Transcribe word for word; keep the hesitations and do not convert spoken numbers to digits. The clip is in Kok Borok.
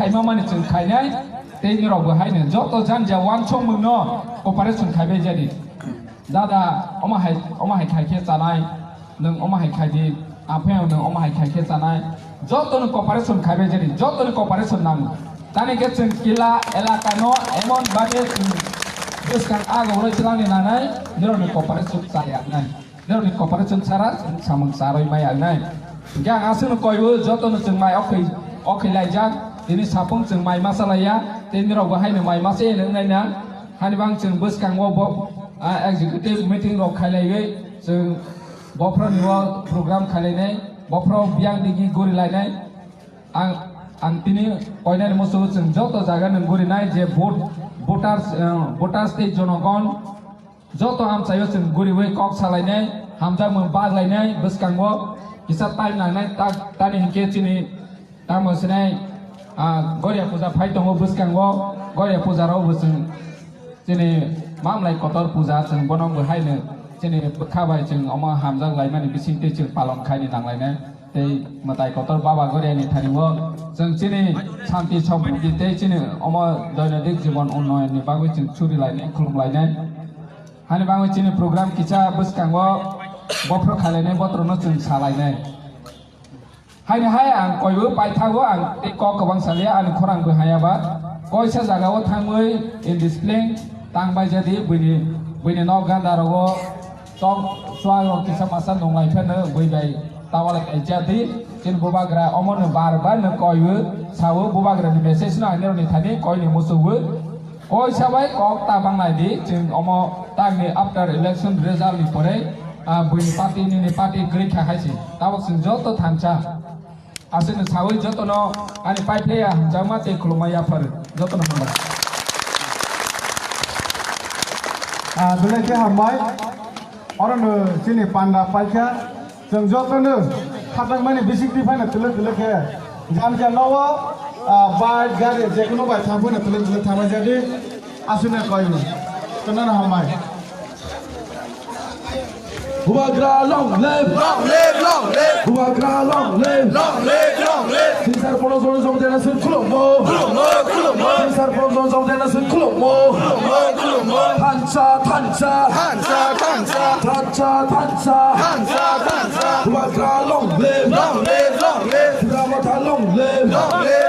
khaima mani chwng khainai, tei nirok bo haino joto janja uansukmung no cooperation khaibai jadi. Dada, omo hai, omo hai khai khe chanai, nwng omo hai khai di, aphayang nwng omo hai khai khe chanai. Joto no cooperation khaibai jadi, joto no cooperation nango. Tani khe chwng kila elaka no emon babe chwng bwskang aga oro chwlangni nanai, nirok ni cooperation chaya nai. Nirokni cooperation sara chwng samung charwi maya wngnai. Hingkhe ang aswkno koiwi jotono chwng mai okhwi, okhwi laijak, tini sapung chwng mai masa laiya, tei nirokbo haino mai masa wngnai na. Hani bang chwng bwskango bo, ah, executive meeting rok khailaiwi chwng bophoroni o program khailainai, bophoro biyang digi guri lainai. Ang, ang tini koinani musugo chwng joto jaga nwng gurinai je vote, voters, eh, voters tei jonogon, joto amchaio chwng guriwi kok salainai, hamjakmung baglainai, bwskango kisa time nangnai, tak tani hinkhe chini tamo sinai, ah, Goria puja phai tongo bwskango, Goria puja rokbo chwng chini mamlai kotor puja chwng bono bo haino chini bwkha bai chwng omo hamjak laimani bisingtwi chwng palon khaini nanglainai. Tei mwtai kotor Baba Goriani thani o chwng chini santi sompriti tei chini omo doinodik jibon unnoyonni bagwi chwng suri lainai, khulum lainai. Hani bagwi chini program kisa bwskango bophro khailainai, botrono chwng salainai. Haini hai ang koibo paithago, ang tei kok kwbang salia, ani khorang bo haya ba. Koisa jagao thangwi indiscipline tang bai jadi, buini, buini nok ganda rogo tok suago kisa masa nunglai phano bui bai tawala kaijadi. Chini bubagra omono bar bar no koiwi sawo, bubagrani message no ani roni thani koini musugo. Koisa bai kok ta banglai di, chwng omo tangni after election result ni pore, ah, buini party nini party kwrwi kha hai se. Tabok chwng joto thansa. Aswkno sawi jotono ani paiphlaiya hamjakma tei khulumma yaphar. Jotono hambai. Ah, belai khe hambai. Orono chini panda paikha. Chwng jotono khatakmani bisingtwi phano twlwk twlwk khe jam jam no o, ah, bike, gari, jekunu bai thang phano twlwk twlwk thangma jadi aswkno koiwi. Tonana hambai. Bubagra long live! Long live, long live! Bubagra long live! Long live, long live! Sinsar Polo Jono Jom Dena Sir Khulumbo! Khulumbo, khulumbo! Sinsar Polo Jono Jom Dena Sir Khulumbo! Khulumbo, khulumbo! Thansa, thansa! Thansa, thansa! Thansa, thansa! Thansa, thansa! Bubagra long live! Long live, long live! Bubagra long live! Long live!